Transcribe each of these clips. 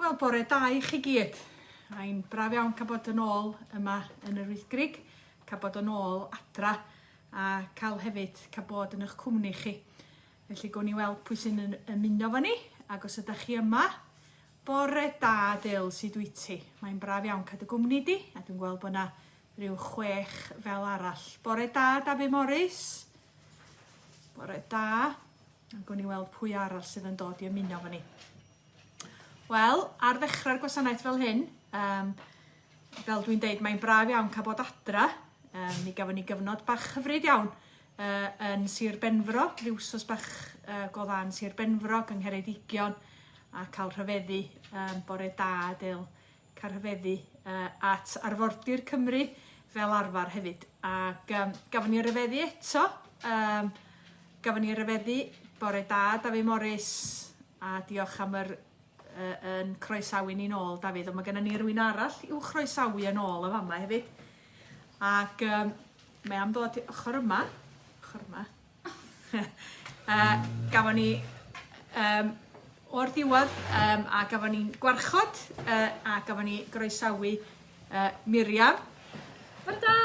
Wel, bore da i chi gyd. Mae'n braf iawn cael bod yn ôl yma yn yr Wyddgrug, cael bod yn ôl adra a cael hefyd cael bod yn eich cwmni chi. Felly gwn i weld pwy sy'n yn ymuno fo ni, ac os ydych chi yma, bore da Dyl, sut wyt ti? Mae'n braf iawn cael dy gwmni di, a dwi'n gweld bod yna rhyw chwech fel arall. Bore da Dafydd Morris. Bore da. A gwn i weld pwy arall sydd yn dod i ymuno fo ni. Wel, ar ddechrau'r gwasanaeth fel hyn, um, fel dwi'n deud, mae'n braf iawn cael bod adra. Um, mi gafon ni gyfnod bach hyfryd iawn uh, yn Sir Benfro, rhyw wsos bach uh, go dda yn Sir Benfro, yng Ngheredigion, a cael rhyfeddu um, bore da, Dyl, cael rhyfeddu uh, at arfordir Cymru fel arfer hefyd. Ac um, gafon ni ryfeddu eto, um, gafon ni ryfeddu bore da Dafydd Morris, a diolch am yr uh, yn croesawu ni'n ôl Dafydd, ond mae gennym ni rywun arall i'w chroesawu yn ôl y fama hefyd. Ac um, mae am ddod ochr yma, ochr yma, uh, gafon ni um, o'r diwedd um, a gafon ni'n gwarchod uh, a gafon ni groesawu uh, Miriam. Bore da!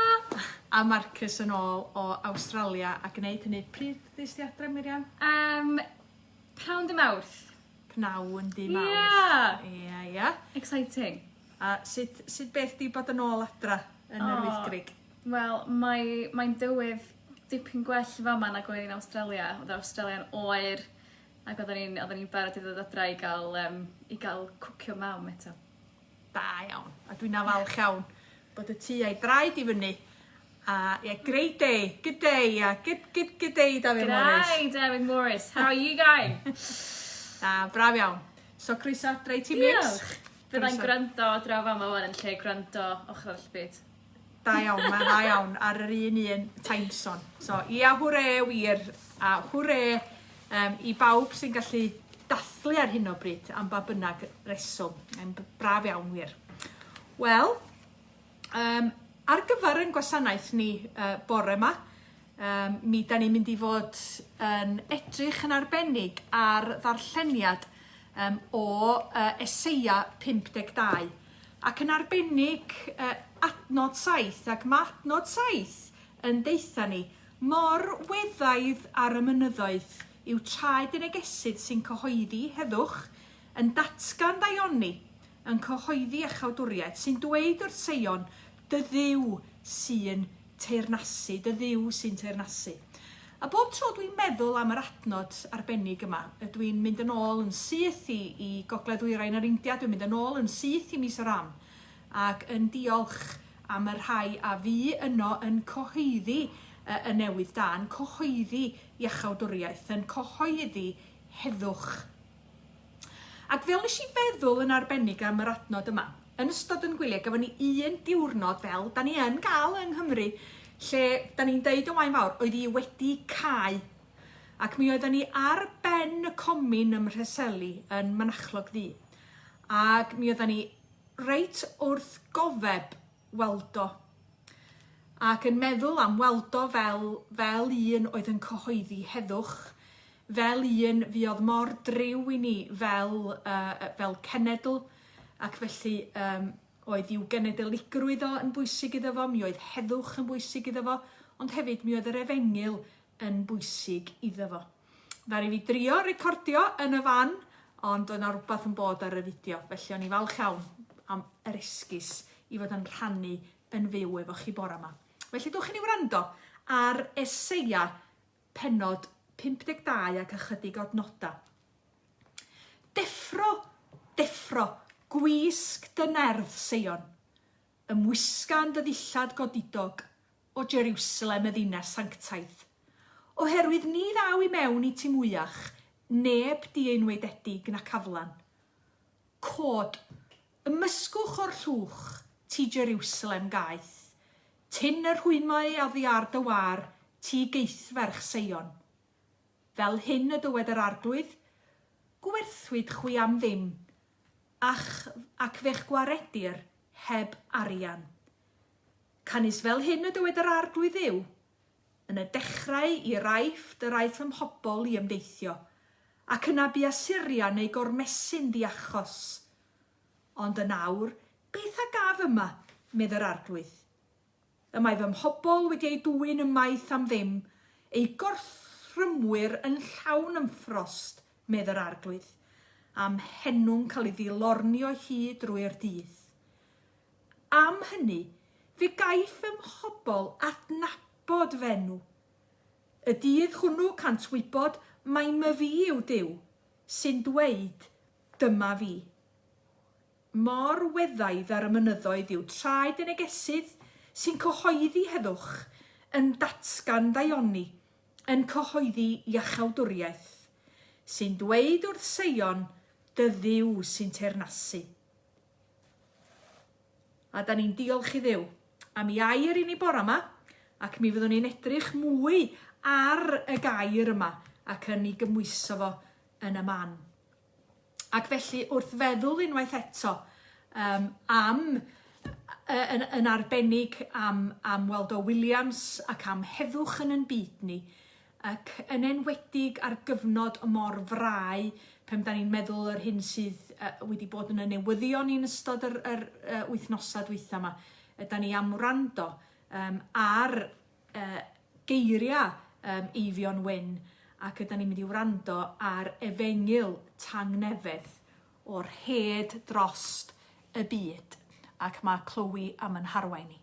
A Marcus yn ôl o Awstralia a gwneud hynny pryd ddys di adre Miriam? Um, Pnawn dy Mawrth. Pnawn dy Mawrth. Ie! Ia, ia. Exciting. A sut, sut beth di bod yn ôl adra yn oh, yr Wyddgrug? Wel, mae, mae'n dywydd dipyn gwell fama nag oedd hi'n Awstralia. Oedd Awstralia'n oer ac oedden ni'n oedden ni'n barod i ddod adra i gael, um, i gael cwcio mam eto. Da iawn. A dwi'n falch iawn bod y tŷ a'i draed i fyny. A yeah, great day. Good day. Yeah. Good, good, good day, David Morris. G'day, David Morris. How are you going? Na, braf iawn. So, croeso adre i ti, Mims. Diolch. Byddai'n gwrando draw fama wan yn lle gwrando ochr arall y byd. Da iawn, mae'n dda iawn ar yr un un time zone. So, ia, hwre wir, a hwre um, i bawb sy'n gallu dathlu ar hyn o bryd am ba bynnag reswm. Mae'n braf iawn wir. Wel, um, ar gyfer yn gwasanaeth ni uh, bore yma, um, mi da ni'n mynd i fod yn edrych yn arbennig ar ddarlleniad um, o uh, Eseia 52. Ac yn arbennig uh, adnod 7, ac mae adnod 7 yn deutha ni mor weddaidd ar y mynyddoedd yw traed y negesydd sy'n cyhoeddi heddwch, yn datgan daioni, yn cyhoeddi iachawdwriaeth, sy'n dweud wrth Seion, dy Dduw sy'n teyrnasu, dy Dduw sy'n teyrnasu. A bob tro dwi'n meddwl am yr adnod arbennig yma, ydw i'n mynd yn ôl yn syth i, i Gogledd Ddwyrain yr India, dwi'n mynd yn ôl yn syth i Mizoram, ac yn diolch am y rhai a fu yno yn cyhoeddi y newydd da, yn cyhoeddi iachawdwriaeth, yn cyhoeddi heddwch. Ac fel nes i feddwl yn arbennig am yr adnod yma, yn ystod yn gwyliau, gafon ni un diwrnod fel da ni yn gael yng Nghymru, lle da ni'n deud yn wain fawr, oedd hi wedi cau. Ac mi oedden ni ar ben y comin ym Mhreseli yn Mynachlog Ddu. Ac mi oedden ni reit wrth gofeb Waldo. Ac yn meddwl am Waldo fel, fel un oedd yn cyhoeddi heddwch, fel un fuodd mor driw i ni fel, uh, fel cenedl, ac felly um, oedd i'w genedligrwydd o yn bwysig iddo fo, mi oedd heddwch yn bwysig iddo fo, ond hefyd mi oedd yr efengyl yn bwysig iddo fo. Ddaru fi drio recordio yn y fan, ond oedd 'na rwbath yn bod ar y fideo, felly o'n i falch iawn am yr esgus i fod yn rhannu yn fyw efo chi bora 'ma. Felly dwch i ni wrando ar Eseia pennod 52 ac ychydig o adnodau. Deffro, deffro, gwisg dy nerth, Seion. Ymwisga yn dy ddillad godidog, o Jeriwsalem y ddinas sanctaidd. Oherwydd ni ddaw i mewn i ti mwyach neb dienwaededig nac aflan. Cod, ymysgwch o'r llwch, ti Jeriwsalem gaeth. Tyn y rhwymau oddi ar dy wâr, ti geithferch Seion. Fel hyn y dywed yr Arglwydd, Gwerthwyd chwi am ddim, a'ch ac fe'ch gwaredir heb arian. Canys fel hyn y dywed yr Arglwydd Dduw, Yn y dechrau i'r Aifft yr aeth fy mhobl i ymdeithio, ac yna bu Asyria yn eu gormesu'n ddiachos. Ond yn awr, beth a gaf yma, medd yr Arglwydd? Y mae fy mhobl wedi eu dwyn ymaith am ddim, eu gorthrymwyr yn llawn ymffrost, medd yr Arglwydd, a'm henw'n cael ei ddilorni o hyd drwy'r dydd. Am hynny, fe gaiff fy mhobl adnabod f'enw. Y dydd hwnnw cant wybod mai myfi yw Duw, sy'n dweud, Dyma fi. Mor weddaidd ar y mynyddoedd yw traed y negesydd sy'n cyhoeddi heddwch, yn datgan daioni, yn cyhoeddi iachawdwriaeth, sy'n dweud wrth Seion, Dy Dduw sy'n teyrnasu. A da ni'n diolch i Dduw am ei air i ni bora yma, ac mi fyddwn ni'n edrych mwy ar y gair yma ac yn ei gymwyso fo yn y man. Ac felly wrth feddwl unwaith eto um, am yn, yn arbennig am, am Waldo Williams ac am heddwch yn yn byd ni, ac yn enwedig ar gyfnod mor frau pan 'dan ni'n meddwl yr hyn sydd yy wedi bod yn y newyddion ni'n ystod yr yr yy wythnosa dwytha 'ma, ydan ni am wrando yym ar yy geiria yym Eifion Wyn ac ydan ni'n mynd i wrando ar Efengyl Tangnefedd o'r rhed drost y byd ac ma' Chloe am yn harwain ni.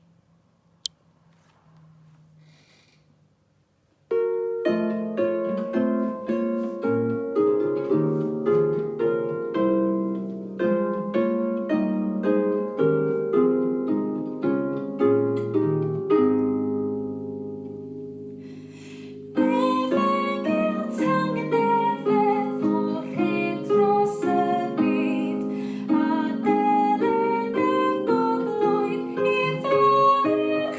Efengyl tangnefedd o rhed dros y byd, a delyn y bobloedd i'r ddaear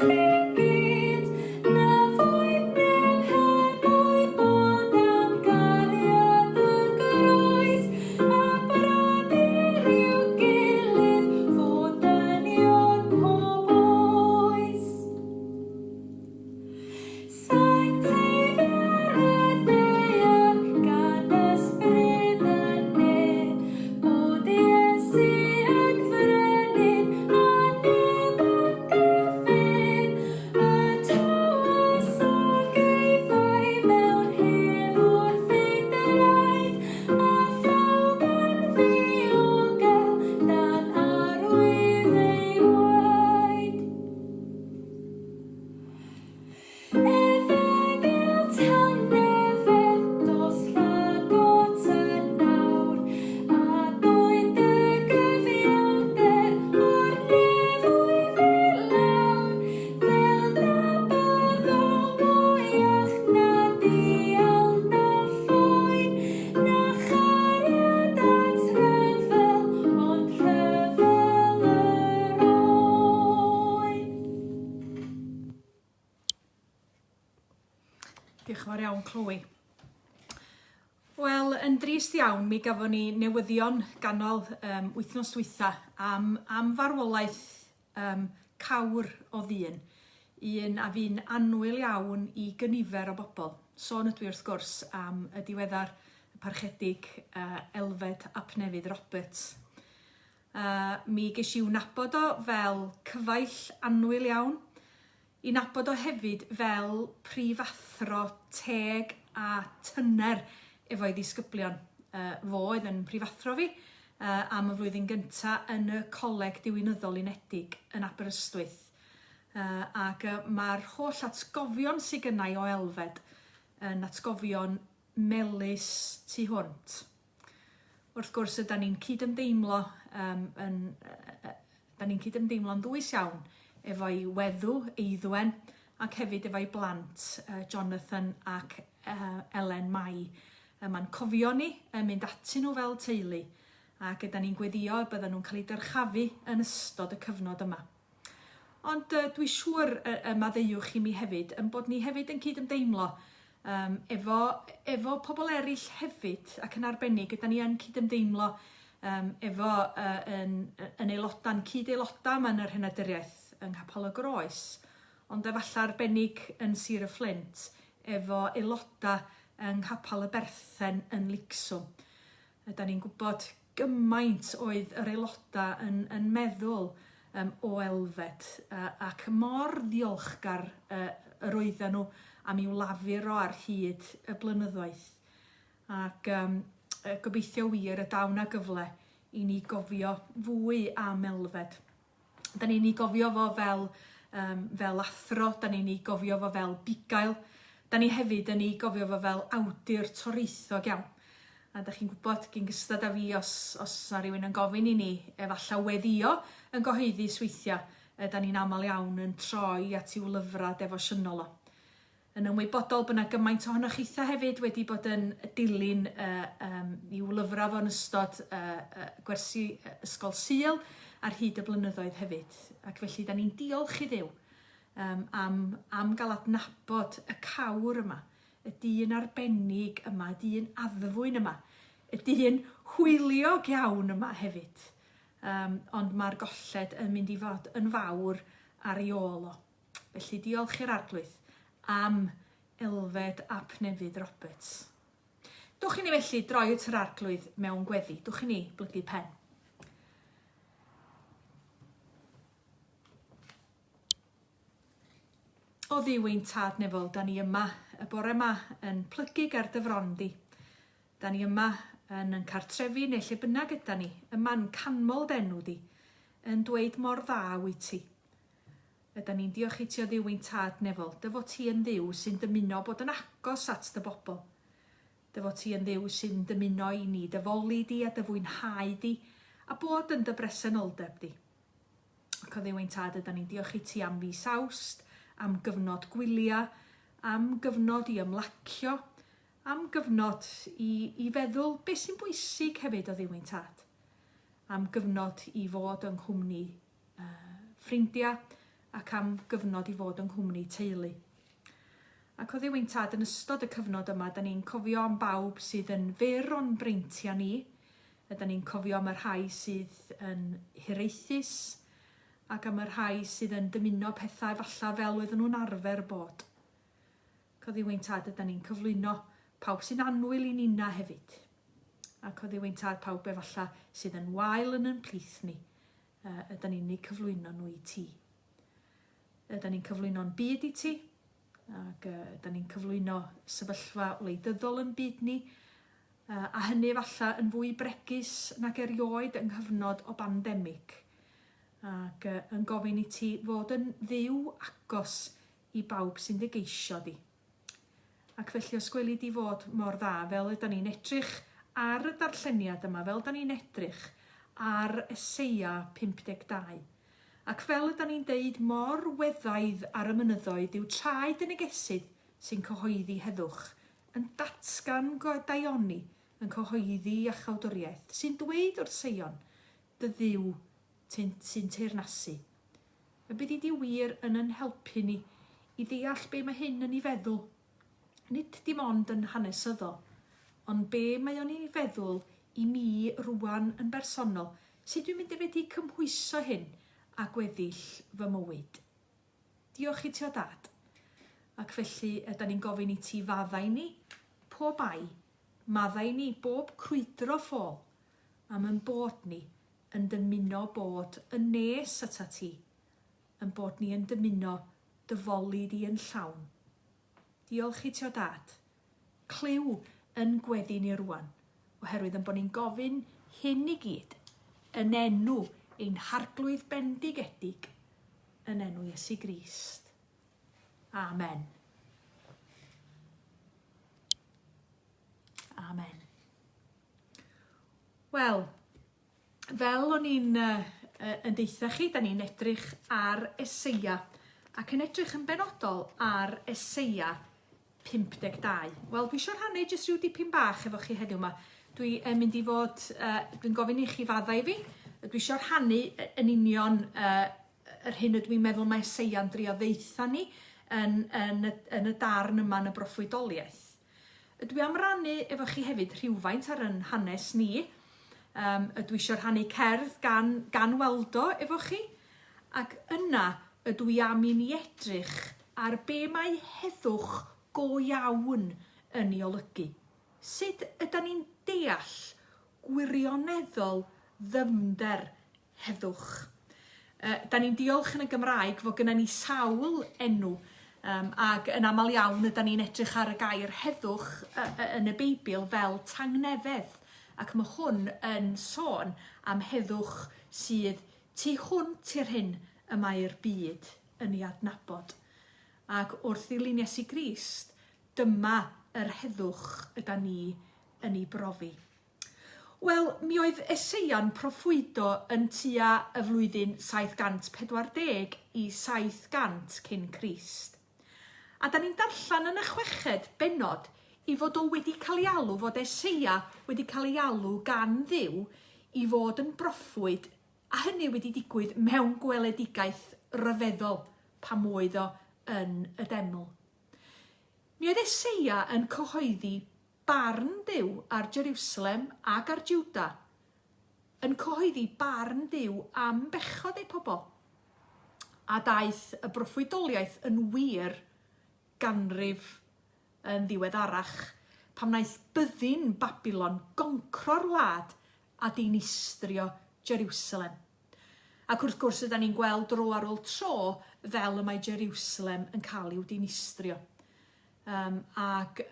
i gyd. Na fwyd neb heb wybod am gariad y groes, a brodyr i'w gilydd fod dynion pob oes. Sancteiddier y ddaear gan ysbryd y nef, bod Iesu yn frenin a neb ond ef. Y tywysog ei fai mewn hedd wrth ei draed, a phawb yn ddiogel dan arwydd ei waed. Efengyl tangnefedd, dos rhagot yn awr, a dwyn dy gyfiawnder o'r nefoedd i lawr, fel na byddo mwyach na dial na phoen, na chariad at ryfel, ond rhyfel yr oen. Diolch yn fawr iawn, Chloe. Wel, yn drist iawn, mi gafon ni newyddion ganol um, wythnos dwytha am, am farwolaeth um, cawr o ddyn, un a fu'n annwyl iawn i gynifer o bobl. Sôn ydw i wrth gwrs am y diweddar parchedig uh, Elfed ap Nefydd Roberts. Uh, mi ges i'w nabod o fel cyfaill annwyl iawn, i nabod o hefyd fel prifathro teg a tyner efo'i ddisgyblion. Uh, fo oedd yn prifathro fi uh, am y flwyddyn gynta yn y Coleg Diwinyddol Unedig yn Aberystwyth. Uh, ac uh, mae'r holl atgofion sydd gynnau o Elfed yn atgofion melys tu hwnt. Wrth gwrs, ydan ni'n cydymdeimlo um, yn, uh, da ni'n cydymdeimlo'n ddwys iawn efo'i weddw, Eiddwen, ac hefyd efo'i blant, uh, Jonathan ac uh, Elen Mai. Uh, Mae'n cofio ni yn mynd atyn nhw fel teulu, ac ydan ni'n gweddio y bydden nhw'n cael eu dyrchafu yn ystod y cyfnod yma. Ond uh, dwi siŵr y, y maddeuwch i mi hefyd, yn bod ni hefyd yn cydymdeimlo um, efo, efo pobl eraill hefyd, ac yn arbennig, gyda ni yn cydymdeimlo um, efo uh, yn, yn aelodau'n cyd-aelodau yma yn yr henaduriaeth yng Nghapel y Groes, ond efallai arbennig yn Sir y Fflint, efo aelodau yng Nghapel y Berthen yn Licswm. Yda ni'n gwybod gymaint oedd yr aelodau yn, yn meddwl um, o Elfed uh, ac mor ddiolchgar uh, yr oedden nhw am i'w lafur o ar hyd y blynyddoedd. Ac um, gobeithio wir y daw 'na gyfle i ni gofio fwy am Elfed. Da ni'n ei gofio fo fel, um, fel athro, da ni'n ei gofio fo fel bugail, da ni hefyd yn ei gofio fo fel awdur toreithog iawn. A da chi'n gwybod, gyn gystad â fi, os, os na rhywun yn gofyn i ni, efallai weddio yn gyhoeddus weithiau, da ni'n aml iawn yn troi at i'w lyfrau defosiynol o. Yn ymwybodol bod 'na gymaint ohonoch chitha hefyd wedi bod yn dilyn uh, um, i'w lyfrau fo yn ystod uh, uh, gwersi ysgol Sul ar hyd y blynyddoedd hefyd. Ac felly, da ni'n diolch i Dduw um, am, am gael adnabod y cawr yma, y dyn arbennig yma, y dyn addfwyn yma, y dyn hwyliog iawn yma hefyd. Um, ond mae'r golled yn mynd i fod yn fawr ar ei ôl o. Felly diolch i'r Arglwydd am Elfed ap Nefydd Roberts. Dwch i ni felly droi at yr Arglwydd mewn gweddi. Dwch i ni blygu pen. O Dduw ein Tad nefol, da ni yma y bore yma yn plygu ger dy fron di. Da ni yma yn yn cartrefi neu lle bynnag yda ni, yma'n canmol d'enw di, yn dweud mor dda wyt ti. Ydan ni'n diolch i ti o Dduw ein Tad nefol, dy fod ti yn Dduw sy'n dymuno bod yn agos at dy bobl. Dy fod ti yn Dduw sy'n dymuno i ni dy foli di a dy fwynhau di, a bod yn dy bresenoldeb di. Ac o Dduw ein Tad, ydan ni'n diolch i ti am fis Awst, am gyfnod gwyliau, am gyfnod i ymlacio, am gyfnod i, i feddwl beth sy'n bwysig hefyd o Dduw ein Tad, am gyfnod i fod yng nghwmni ffrindiau ac am gyfnod i fod yng nghwmni teulu. Ac o Dduw ein Tad, yn ystod y cyfnod yma, da ni'n cofio am bawb sydd yn fyr o'n breintiau ni, yda ni'n cofio am y rhai sydd yn hiraethus ac am y rhai sydd yn dymuno pethau efallai fel oedden nhw'n arfer bod. Ac o Dduw ein Tad, yda ni'n cyflwyno pawb sy'n annwyl i ninna hefyd. Ac o Dduw ein Tad, pawb efallai sydd yn wael yn yn plith ni, uh, ydan ni'n eu cyflwyno nhw i ti. Ydan ni'n cyflwyno'n byd i ti, ac uh, ydan ni'n cyflwyno sefyllfa wleidyddol yn byd ni, uh, a hynny efallai yn fwy bregus nag erioed yng nghyfnod o bandemig, ac uh, yn gofyn i ti fod yn ddiw agos i bawb sy'n dy geisio di. Ac felly os gweli di fod mor dda, fel ydan ni'n edrych ar y darlleniad yma, fel ydan ni'n edrych ar Eseia 52, ac fel ydan ni'n deud mor weddaidd ar y mynyddoedd yw traed y negesydd sy'n cyhoeddi heddwch, yn datgan daioni, yn cyhoeddi iachawdwriaeth, sy'n dweud wrth Seion, dy Dduw sy'n teyrnasu. Y byddi di wir yn yn helpu ni i ddeall be mae hyn yn ei feddwl. Nid dim ond yn hanesyddol, ond be mae o'n ei feddwl i mi rwan yn bersonol, sut dwi'n mynd i fedru cymhwyso hyn a gweddill fy mywyd. Diolch i ti o Dad. Ac felly ydan ni'n gofyn i ti faddau ni pob bai, maddau ni bob crwydro ffôl, am yn bod ni yn dymuno bod yn nes atat ti, yn bod ni yn dymuno dy foli di yn llawn. Diolch i ti o Dad. Clyw yn gweddi ni rwan, oherwydd yn bod ni'n gofyn hyn i gyd yn enw ein Harglwydd bendigedig, yn enw Iesu Grist. Amen. Amen. Wel, fel o'n i'n uh, yn deitha chi, da ni'n edrych ar Eseia, ac yn edrych yn benodol ar Eseia 52. Wel, dwi eisiau rhannu jyst rhyw dipyn bach efo chi heddiw yma. Dwi yn mynd i fod, uh, dwi'n gofyn i chi faddau fi, dwi eisiau rhannu yn union uh, yr hyn ydw i'n meddwl mae Eseia'n drio ddeutha ni yn, yn, y, yn y darn yma yn y broffwydoliaeth. Ydw i am rannu efo chi hefyd rhywfaint ar yn hanes ni. Um, ydw i eisiau rhannu cerdd gan, gan Waldo efo chi. Ac yna ydw i am i ni edrych ar be mae heddwch go iawn yn ei olygu. Sut yda ni'n deall gwirioneddol ddyfnder heddwch. Uh, da ni'n diolch yn y Gymraeg fod gyda ni sawl enw um, ac yn aml iawn yda ni'n edrych ar y gair heddwch uh, yn y Beibl fel tangnefedd ac mae hwn yn sôn am heddwch sydd tu hwnt i'r hyn y mae'r byd yn ei adnabod. Ac wrth ddilyn Iesu Grist, dyma yr heddwch yda ni yn ei brofi. Wel, mi oedd Eseia'n proffwydo yn tua y flwyddyn 740 i 700 cyn Crist. A da ni'n darllen yn y chweched bennod i fod o wedi cael ei alw, fod Eseia wedi cael ei alw gan Dduw i fod yn broffwyd, a hynny wedi digwydd mewn gweledigaeth ryfeddol pan oedd o yn y deml. Mi oedd Eseia yn cyhoeddi barn Duw ar Jeriwsalem ac ar Jiwda, yn cyhoeddi barn Duw am bechod eu pobl. A daeth y broffwydoliaeth yn wir ganrif yn ddiweddarach, pan wnaeth byddin Babilon goncro'r wlad a dinistrio Jeriwsalem. Ac wrth gwrs, ydan ni'n gweld dro ar ôl tro fel y mae Jeriwsalem yn cael i'w dinistrio. Um, ac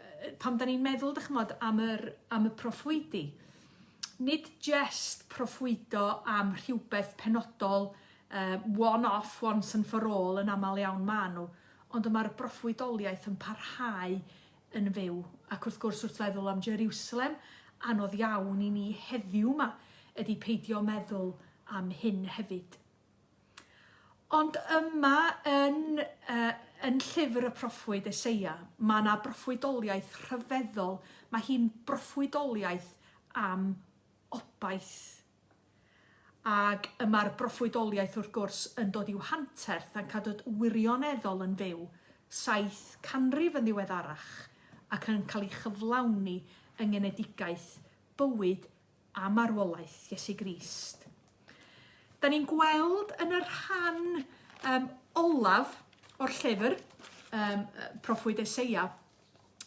pam da ni'n meddwl, dych chymod, am, yr, am y proffwydi, nid jest proffwydo am rhywbeth penodol, uh, one-off, once and for all, yn aml iawn maen nhw, ond y mae'r broffwydoliaeth yn parhau yn fyw. Ac wrth gwrs, wrth feddwl am Jerusalem, anodd iawn i ni heddiw yma ydy peidio meddwl am hyn hefyd. Ond yma yn, uh, yn llyfr y proffwyd Eseia, mae yna broffwydoliaeth rhyfeddol. Mae hi'n broffwydoliaeth am obaith. Ac y mae'r broffwydoliaeth wrth gwrs yn dod i'w hanterth ac yn dod wirioneddol yn fyw 700 yn ddiweddarach ac yn cael ei chyflawni yng ngenedigaeth bywyd a marwolaeth Iesu Grist. Da ni'n gweld yn y rhan um, olaf o'r llyfr, um, proffwyd Eseia,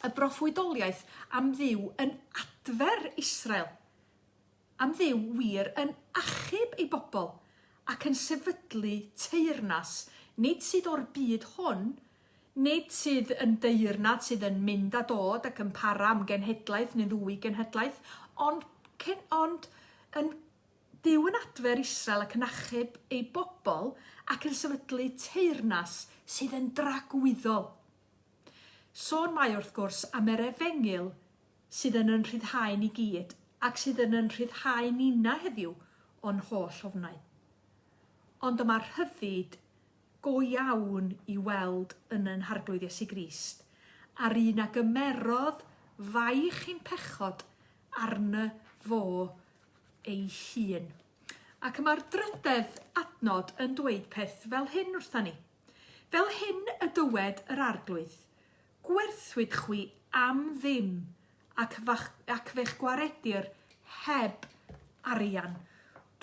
y broffwydoliaeth am Dduw yn adfer Israel, am Dduw wir yn achub ei bobl ac yn sefydlu teyrnas, nid sydd o'r byd hwn, Nid sydd yn deyrnad sydd yn mynd a dod ac yn para am genhedlaeth neu ddwy genhedlaeth, ond, cyn, ond yn Duw yn adfer Israel ac yn achub ei bobl ac yn sefydlu teyrnas sydd yn dragwyddol. Sôn mae wrth gwrs am yr efengyl sydd yn yn rhyddhau ni gyd ac sydd yn yn rhyddhau ninna heddiw o'n holl ofnau. Ond y mae'r rhyddid go iawn i weld yn yn Harglwydd Iesu Grist, a'r un a gymerodd faich ein pechod arno fo ei hun. Ac y mae'r drydedd adnod yn dweud peth fel hyn wrtha ni. Fel hyn y dywed yr Arglwydd, Gwerthwyd chwi am ddim, ac, fach, ac fe'ch gwaredir heb arian.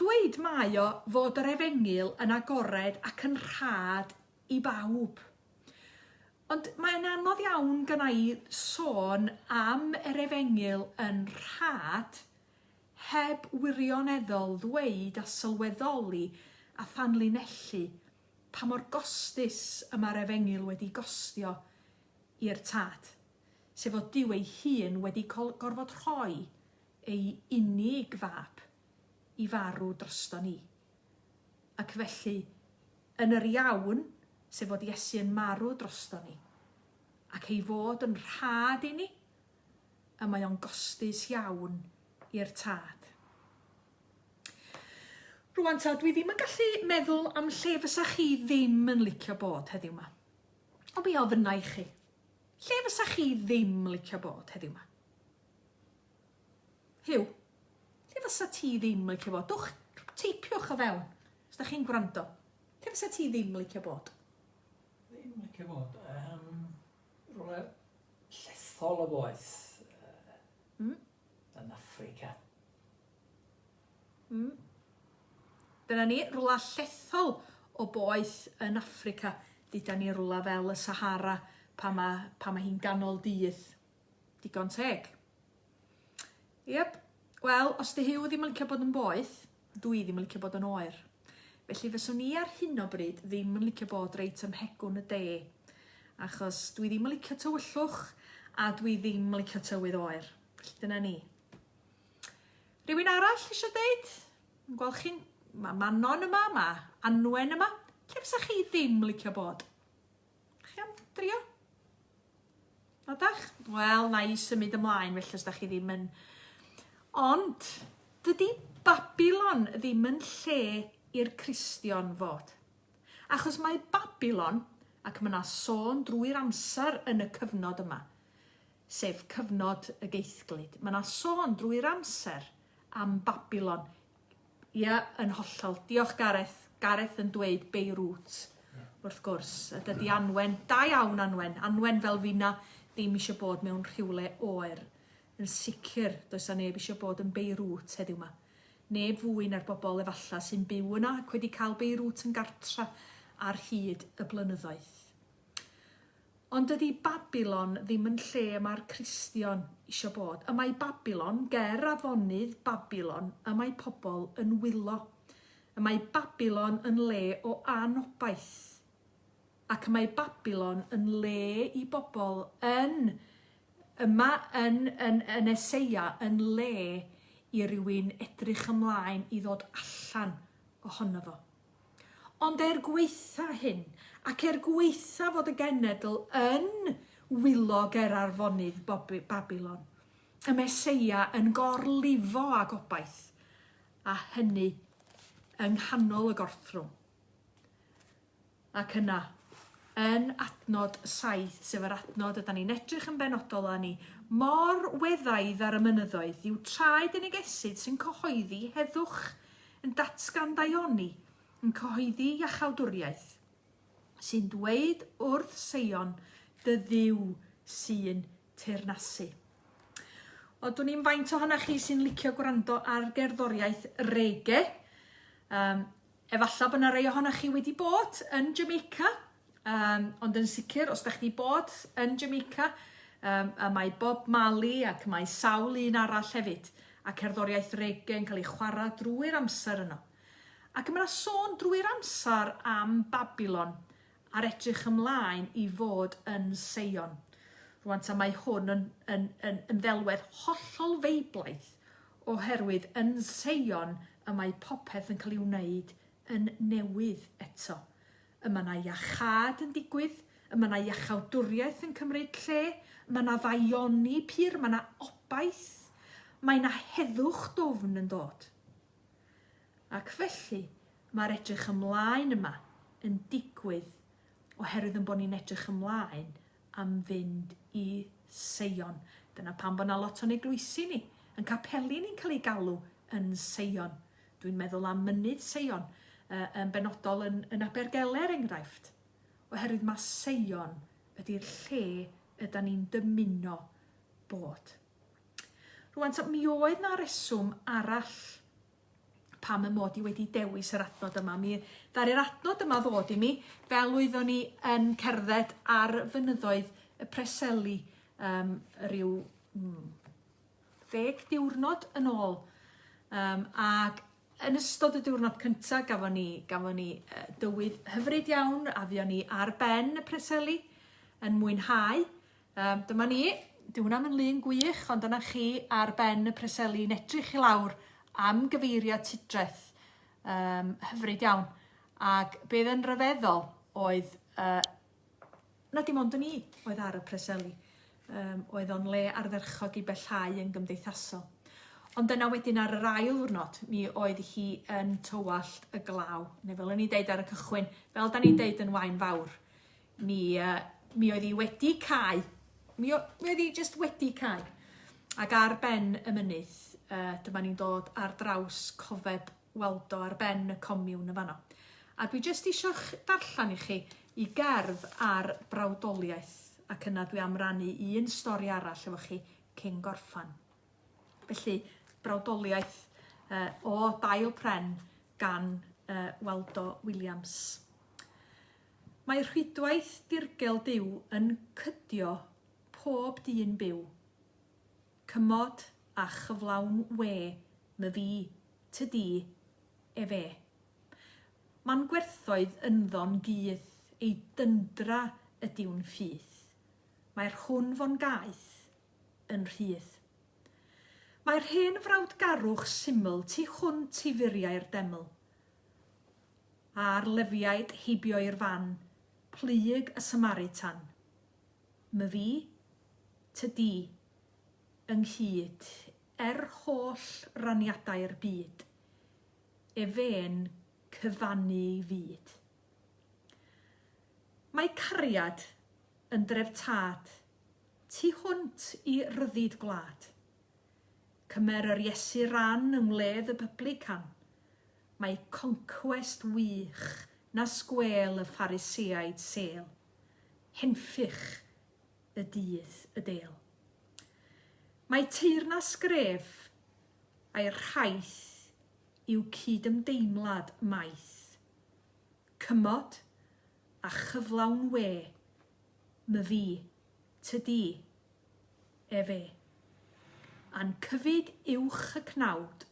Dweud mae o fod yr efengyl yn agored ac yn rhad i bawb. Ond mae'n anodd iawn gynna i sôn am yr efengyl yn rhad heb wirioneddol ddweud a sylweddoli a thanlinellu pa mor gostus y mae'r efengyl wedi gostio i'r Tad. Sef fod Duw ei hun wedi gorfod rhoi ei unig fab i farw drosto ni. Ac felly, yn yr iawn, sef fod Iesu yn marw drosto ni, ac ei fod yn rhad i ni, y mae o'n gostus iawn i'r Tad. Rwan ta, dwi ddim yn gallu meddwl am lle fysa chi ddim yn licio bod heddiw 'ma. Ond mi ofynna i chi. Lle fysa chi ddim licio bod heddiw 'ma? Huw, lle fysa ti ddim licio bod? Dwch, teipiwch o fewn, os da chi'n gwrando. Lle fysa ti ddim licio bod? Ddim licio bod? Um, rhywle llethol o boeth uh, yn Affrica. Mm. Dyna ni, rwla llethol o boeth yn Affrica. Dyda ni rwla fel y Sahara pan mae, pan mae hi'n ganol dydd. Digon teg. Yep. Wel, os 'di Huw ddim yn licio bod yn boeth, dw i ddim yn licio bod yn oer. Felly fyswn i ar hyn o bryd ddim yn licio bod reit ym mhegwn y de, achos dwi ddim yn licio tywyllwch a dwi ddim yn licio tywydd oer. Felly dyna ni. Rhywun arall eisiau deud? Yn gweld chi'n... Mae Manon yma, mae Anwen yma. Lle fysa chi ddim licio bod? Chi am drio? Na dach? Wel, na i symud ymlaen felly os da chi ddim yn... Ond, dydy Babylon ddim yn lle i'r Cristion fod. Achos mae Babylon, ac mae yna sôn drwy'r amser yn y cyfnod yma, sef cyfnod y geithglyd, mae yna sôn drwy'r amser am Babylon. Ia, yn hollol. Diolch Gareth. Gareth yn dweud Beirut, wrth gwrs. A dydy Anwen, da iawn Anwen, Anwen fel finna ddim eisiau bod mewn rhywle oer. Yn sicr, does 'na neb eisiau bod yn Beirut heddiw 'ma. Neb fwy na'r bobl efalla sy'n byw yna ac wedi cael Beirut yn gartra ar hyd y blynyddoedd. Ond dydy Babilon ddim yn lle y mae'r Cristion isio bod. Y mae Babilon, ger afonydd Babilon, y mae pobl yn wylo. Y mae Babilon yn le o anobaith. Ac y mae Babilon yn le i bobl yn, yma yn, yn, yn Eseia, yn le i rywun edrych ymlaen i ddod allan ohono fo. Ond er gwaetha hyn, ac er gwaetha fod y genedl yn wylo ger arfonydd Babilon, y Meseia yn gorlifo â gobaith, a hynny yng nghanol y gorthrwm. Ac yna, yn adnod 7, sef yr adnod ydan ni'n edrych yn benodol arni, mor weddaidd ar y mynyddoedd yw traed y negesydd sy'n cyhoeddi heddwch, yn datgan daioni, yn cyhoeddi iachawdwriaeth, sy'n dweud wrth Seion, dy Dduw sy'n teyrnasu. O, dwn i'm faint ohonoch chi sy'n licio gwrando ar gerddoriaeth reggae. Um, Efallai bod 'na rei ohonoch chi wedi bod yn Jamaica, um, ond yn sicr, os da chi wedi bod yn Jamaica, um, a mae Bob Marley ac mae sawl un arall hefyd, a cerddoriaeth reggae yn cael ei chwarae drwy'r amser yno. Ac mae yna sôn drwy'r amser am Babylon a'r edrych ymlaen i fod yn Seion. Rwan ta mae hwn yn, yn, yn, yn ddelwedd hollol feiblaidd oherwydd yn Seion y mae popeth yn cael ei wneud yn newydd eto. Y mae 'na iachâd yn digwydd, y mae 'na iachawdwriaeth yn cymryd lle, mae 'na ddaioni pur, mae 'na obaith, mae 'na heddwch dwfn yn dod. Ac felly, mae'r edrych ymlaen yma yn digwydd oherwydd yn bod ni'n edrych ymlaen am fynd i Seion. Dyna pam bod 'na lot o'n eglwysi ni, yn capeli ni'n cael eu galw yn Seion. Dwi'n meddwl am Mynydd Seion, uh, yn benodol yn, yn Abergele er enghraifft. Oherwydd mae Seion ydy'r lle yda ni'n dymuno bod. Rwan, ta, mi oedd na reswm arall pam y mod i wedi dewis yr adnod yma. Mi ddaru'r adnod yma ddod i mi fel oeddwn ni yn cerdded ar fynyddoedd y Preseli um, rhyw ddeg diwrnod yn ôl. Um, ac yn ystod y diwrnod cyntaf gafon ni, gafon ni uh, dywydd hyfryd iawn a fuon ni ar ben y Preseli yn mwynhau. Um, dyma ni, dyw hwnna'n yn lun gwych, ond dyna chi ar ben y Preseli'n edrych i lawr am gyfeiriad Tudreth. Um, hyfryd iawn. Ac beth yn rhyfeddol oedd uh, na dim ond yn ni oedd ar y Preseli. Um, oedd o'n le ardderchog i bellhau yn gymdeithasol. Ond yna wedyn ar yr ail wrnod, mi oedd hi yn tywallt y glaw. Neu fel o'n i'n deud ar y cychwyn, fel da ni'n deud yn wain fawr, Mi, uh, mi oedd hi wedi cau. Mi, o, mi oedd hi just wedi cau. Ac ar ben y mynydd, uh, dyma ni'n dod ar draws cofeb Waldo ar ben y comiwn yn fanno. A dwi jyst eisiau darllen i chi i gerdd ar brawdoliaeth ac yna dwi am rannu un stori arall efo chi cyn gorffan. Felly, brawdoliaeth uh, o dail pren gan uh, Waldo Williams. Mae rhwydwaith dirgel Duw yn cydio pob dyn byw. Cymod a chyflawn we, myfi, ty di, efe. Ma'n gwerthoedd ynddo'n gudd, ei dyndra ydyw'n ffydd. Mae'r hwn fo'n gaeth yn rhydd. Mae'r hen frawdgarwch syml tu hwnt i furiau'r deml. A'r Lefiaid heibio i'r fan, plyg y Samaritan. Myfi, ty di, ynghyd, er holl raniadau'r byd, efe'n cyfannu ei fyd. Mae cariad yn dreftad tu hwnt i ryddid gwlad. Cymer yr Iesu ran yng ngwledd y Publican. Mae concwest wych na sgwêl y Phariseaid sêl. Henffych y dydd y dêl. Mae teyrnas gref a'i rhaith yw cydymdeimlad maith. Cymod a chyflawn we, myfi, ty di, efe. A'n cyfyd uwch y cnawd,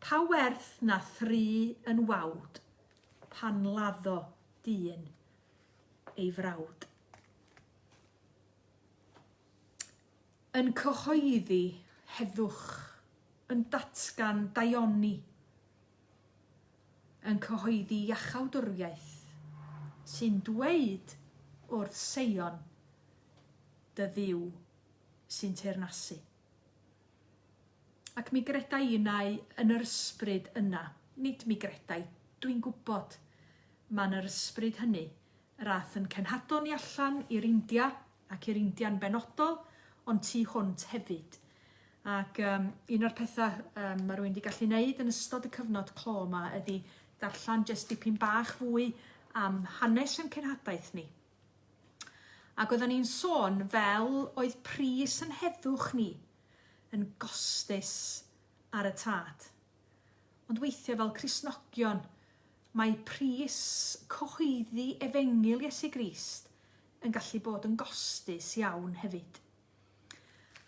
pa werth na thry yn wawd pan laddo dyn ei frawd. Yn cyhoeddi heddwch, yn datgan daioni, yn cyhoeddi iachawdwriaeth, sy'n dweud wrth Seion, Dy Dduw sy'n teyrnasu. Ac mi greda i innau yn yr ysbryd yna, nid mi greda i, dwi'n gwybod, mae'n yr ysbryd hynny Yr ath yn cenhadon ni allan i'r India, ac i'r India'n benodol, ond tu hwnt hefyd. Ac um, un o'r pethau um, mae rhywun wedi gallu wneud yn ystod y cyfnod clo yma ydy darllen jyst dipyn bach fwy am hanes yn cenhadaeth ni. Ac oedden ni'n sôn fel oedd pris yn heddwch ni yn gostus ar y tad. Ond weithiau fel Cristnogion, mae pris cyhoeddi Efengyl Iesu Grist yn gallu bod yn gostus iawn hefyd.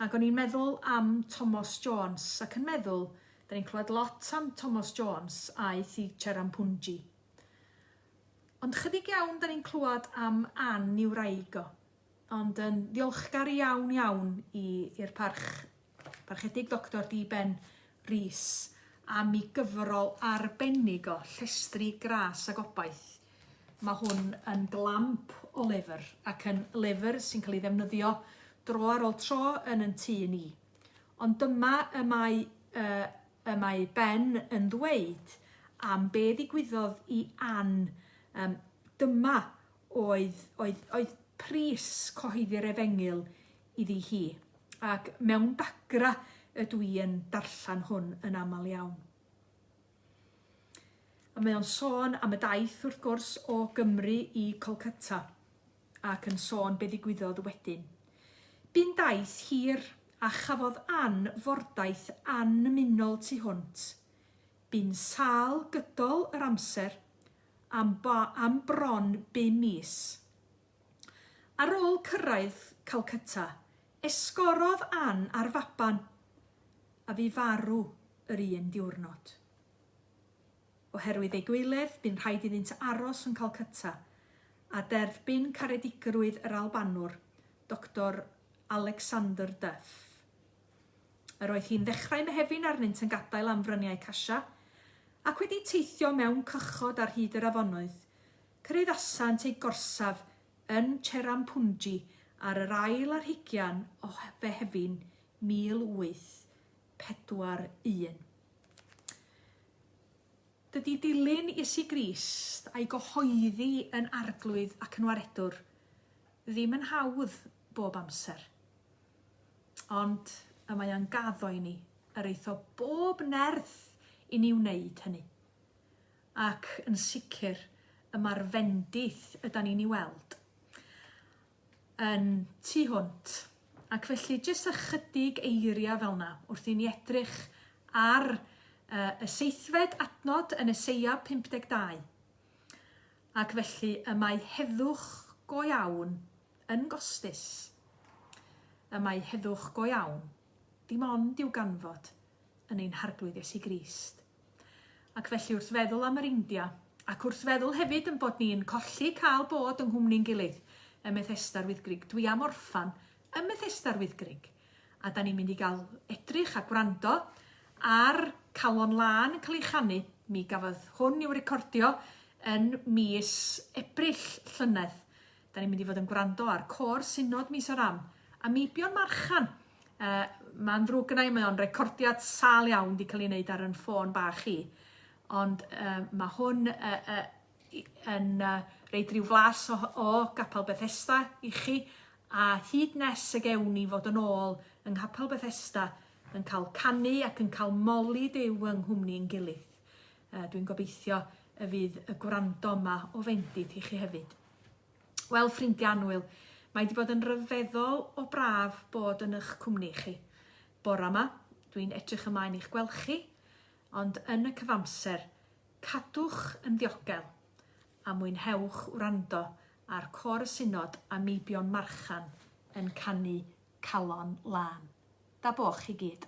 Ac o'n i'n meddwl am Tomos Jones, ac yn meddwl, da ni'n clywed lot am Tomos Jones aeth i Cherrapunji. Ond chydig iawn da ni'n clywed am Ann i'w wraig o. Ond yn ddiolchgar iawn iawn i'r parch Parchedig Doctor D Ben Rees am ei gyfrol arbennig o, Llestri Gras a Gobaith. Mae hwn yn glamp o lyfr ac yn lyfr sy'n cael ei ddefnyddio dro ar ôl tro yn yn tŷ ni. Ond dyma y mae, uh, y mae Ben yn ddweud am be ddigwyddodd i Ann. Um, dyma oedd, oedd, oedd pris cyhoeddi'r efengyl iddi hi, ac mewn dagra ydw i yn darllen hwn yn aml iawn. A mae o'n sôn am y daith, wrth gwrs, o Gymru i Kolkata, ac yn sôn be ddigwyddodd wedyn. Bu'n daith hir, a chafodd Ann fordaith annymunol tu hwnt. Bu'n sâl gydol yr amser, am, am bron bum mis. Ar ôl cyrraedd Calcutta, esgorodd Ann ar faban, a fu farw yr un diwrnod. Oherwydd ei gweiledd, bu'n rhaid iddynt aros yn Calcutta, a derbyn caredigrwydd yr Albanwr, Doctor Alexander Duff. Yr oedd hi'n ddechrau Mehefin arnynt yn gadael am fryniau Kasia, ac wedi teithio mewn cychod ar hyd yr afonoedd, Cyraeddasant eu gorsaf yn Cherrapunji ar yr ail ar hugian o Fehefin 1841. Dydy dilyn Iesu Grist a'i gyhoeddi yn Arglwydd ac yn Waredwr ddim yn hawdd bob amser. Ond y mae o'n gaddo i ni yr eitho bob nerth i ni wneud hynny. Ac yn sicr, y mae'r fendith ydan ni'n ei weld yn tu hwnt. Ac felly, jyst ychydig eiriau fel 'na wrth i ni edrych ar uh, y seithfed adnod yn Eseia 52. Ac felly, y mae heddwch go iawn yn gostus. Y mae heddwch go iawn. Dim ond i'w ganfod yn ein Harglwydd Iesu Grist. Ac felly wrth feddwl am yr India, ac wrth feddwl hefyd yn bod ni'n colli cael bod yng nghwmni'n gilydd ym Methesda'r Wyddgrug, dwi am orffan ym Methesda'r Wyddgrug. A da ni'n mynd i gael edrych a gwrando ar Calon Lân yn cael ei chanu. Mi gafodd hwn i'w recordio yn mis Ebrill llynedd. Da ni'n mynd i fod yn gwrando ar Côr Synod Mizoram a Meibion Marchan. Uh, Mae'n ddrwg gynna i, mae o'n recordiad sâl iawn wedi cael ei wneud ar yn ffôn bach i. Ond uh, mae hwn uh, uh, yn uh, reid rhyw flas o, o Gapel Bethesda i chi, a hyd nes y gewn ni fod yn ôl yng Nghapel Bethesda yn cael canu ac yn cael moli Duw yng nghwmni'n gilydd. Uh, dwi'n gobeithio y fydd y gwrando yma o fendith i chi hefyd. Wel, ffrindiau annwyl, mae wedi bod yn rhyfeddol o braf bod yn eich cwmni chi. Bora yma, dwi'n edrych ymlaen i'ch gweld chi, ond yn y cyfamser, cadwch yn ddiogel a mwynhewch wrando ar Côr y Synod a Meibion Marchan yn canu Calon Lân. Da bo chi gyd.